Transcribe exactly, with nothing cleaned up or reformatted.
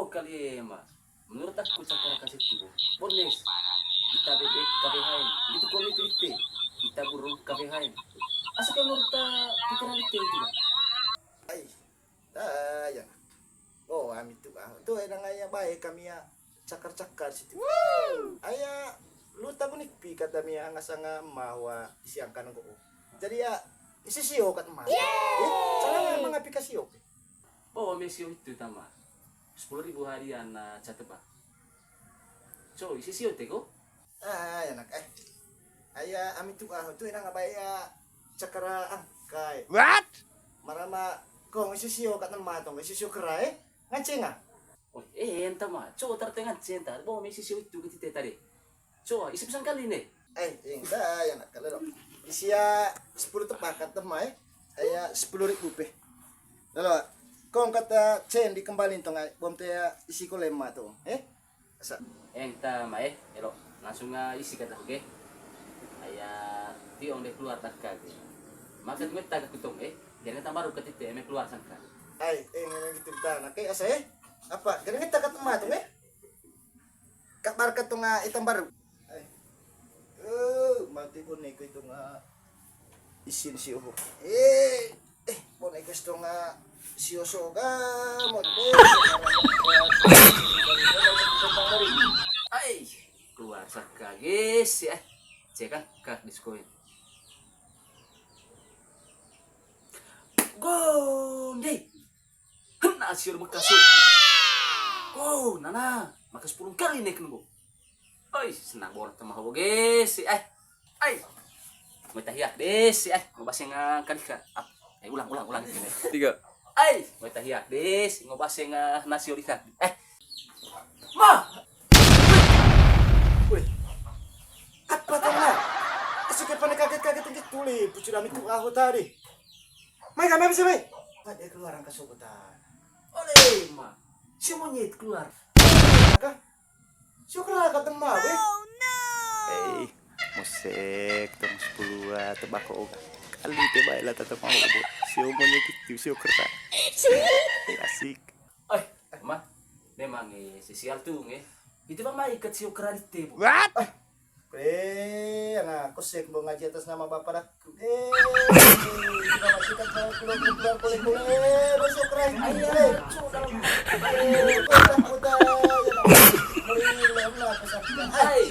Kali ema. Menurut aku cakar kasih tu. Bones. Ita bebek kafe hain. Gitu komi pelite. Ita burung kafe hain. Asa kayak menurut ta pikiran itu itu. Ai. Dah ya. Oh, ami tu ah. Tu enang aya bae kami ya. Cakar-cakar situ. Aya lu tabu nikpi kata mi anga sanga mahua isi angkan ko. Jadi ya isi sio kat mah. Eh, salah emang aplikasi oke. Bawa mesio itu tama. Sepuluh ribu harian na cateba. So, isi sio teko. Ah, enak eh. Aya ami tu ah tu enang abaya cakara angkai. What? Marama kong isi sio kat nema tong isi sio kerai. Nganceng ah. Oh, eh, enta ma. Co tarte nganceng ta. Bo me isi sio itu ke tite tadi. Co, isi pesan kali ne. Eh, ing da ya nak kalau. Isi ya sepuluh tepakat tema eh. Aya sepuluh ribu pe. Lalu kong kata cen dikembalin tong ai. Bom te isi ko lema tong eh. Asa. Eng ta ma eh, elo. Langsung ah, isi kata oke. Aya tiong de keluar takka ke. Maksud gue tak kutong eh. Jadi tambah ruket itu eme keluar sangka. Ai, eng eme gitu ta. Nah, kayak asa eh. Apa? Jadi kita ketemu tong eh. Kabar ketunga itam baru. Ai. Eh, mati pun nih itu nga isin si uhu. Eh, eh, pun ekes tunga si oso ga mon. Eh, ai, keluar saka guys ya. Cek ah, kak diskoin. Gonde. Hena siur bekas. Oh, nana, maka sepuluh kali naik nunggu. Oi, senang bor temah oge si eh. Ai. Mau tahiak deh si eh. Mau baseng ah, kali ka. Ap. Eh, ulang, ulang, ulang. Tiga. Ai, mau tahiak deh si mau baseng ah, nasi olikat. Eh. Ma. Weh. Apa tama? Asik apa nih kaget-kaget tinggi tuli. Pucuk ami tu aho tadi. Mai kami bisa mai. Pada keluar angka sokotan. Oleh ma. Si monyet keluar. Kah? Syukurlah kata ma weh. Eh, musik tong sepuluh ah, tebako oga. Kali te bae lah tata mau bo. Sio monyet itu sio kerta. Eh, asik. Oi, ma. Memang eh sisial tu nge. Itu bang mai ikat sio kera di te bo. What? Eh, anak kosek bo ngaji atas nama bapak dah. Eh, kita masih kan mau keluar keluar boleh boleh. Eh, masuk keren. Ayo, eh, masuk dalam. Eh, kota kota. Hai.